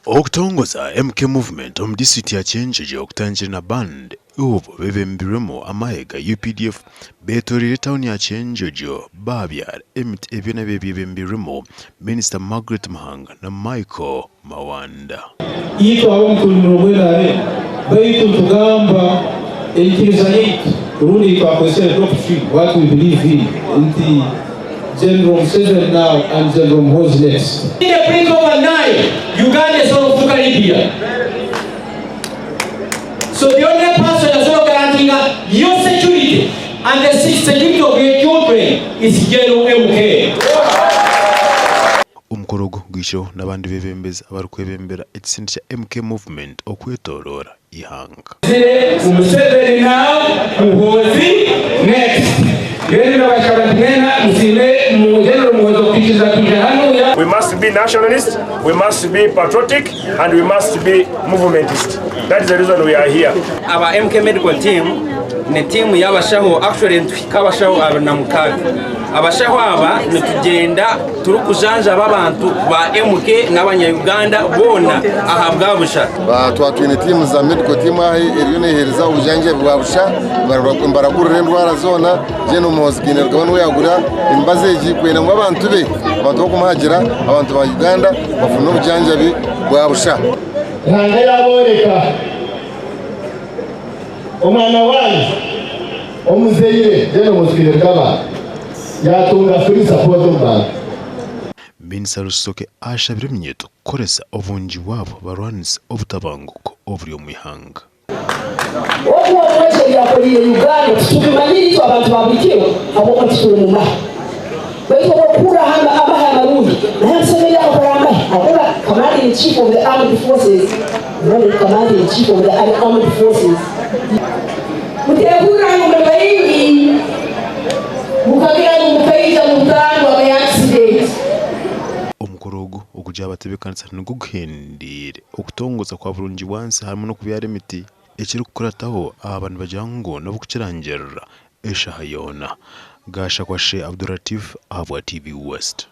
Okutongoza MK Movement omu disiturikiti ya Kyenjojo okutandikire na band obu bebembirwemu amahe ga updf betoreire tauni ya Kyenjojo babyara emiti ebyo nabyo byebembirwemu Minisita Margaret Muhanga na Michael Mawanda. Itwe abamu tuli murumu NRM baitu nitugamba enyikiriza yaitu rundi eitwakozesere doctrine, what we believe in, nti General Museveni now and General Muhoozi next. In the blink of an eye, Uganda esobola okufuuka Libya. So the only person asobola guaranteeing your security and the security of your children is General MK. Omukoro ogu gwikireho n'abandi beebembezi abarikwebembera ekisindi kya MK Movement okwetooroora eihanga. Museveni now, Muhoozi next. Mbwenu ndabashaba nti mwena musiime General Muhoozi okutwikiriza twija hanuya. We must be nationalist, we must be patriotic and we must be movementist. That is the reason we are here. Aba MK Medical Team ni tiimu y'abashaho actually nituhika abashaho 26. Abashaho aba nitugyenda turikujanjaba abantu ba MK n'abanya Uganda boona ahabwa busha. Twaba twine tiimu za medical team aha eriyo neeheereza obujanjabi bwa busha nibaragurira endwara zoona Gen Muhoozi Kainerugaba niwe yaagura emibazi egi kwenda ngu abantu be abantu b'okumuhagira abantu ba Uganda bafune obujanjabi bwa busha. Ruhanga yabooreka omwana wanyu omuzaire Gen Muhoozi Kainerugaba yatunga free support omu bantu. Minisita Rusoke ashabire eminyeeto kukoresa obungi bwabo barwanise obutabanguko oburi omu ihanga. Oku omwojo ebi yakoliire Uganda titubimanyire itwe abantu ba buli kiro habwokuba tituli mu mahe. Baitu obu okuhurra amahe amarungi, naye Museveni akakora amahe habwokuba Commander in Chief of the Armed Forces, not Commander in Chief of the Armed Forces. Muteehurra ngu muli baingi mukagira ngu mukaija mu butandwa by accident. Omukoro ogu oguryabatebeekanisa nigwo guhendeire okutongoza kwa burungi bwansi harimu n'okubyara emiti. Ekirikukurataho aba nibagira ngu n'obukukirangirira eshaaha yoona. Gashakwashe Abdulatif ahabwa TV West.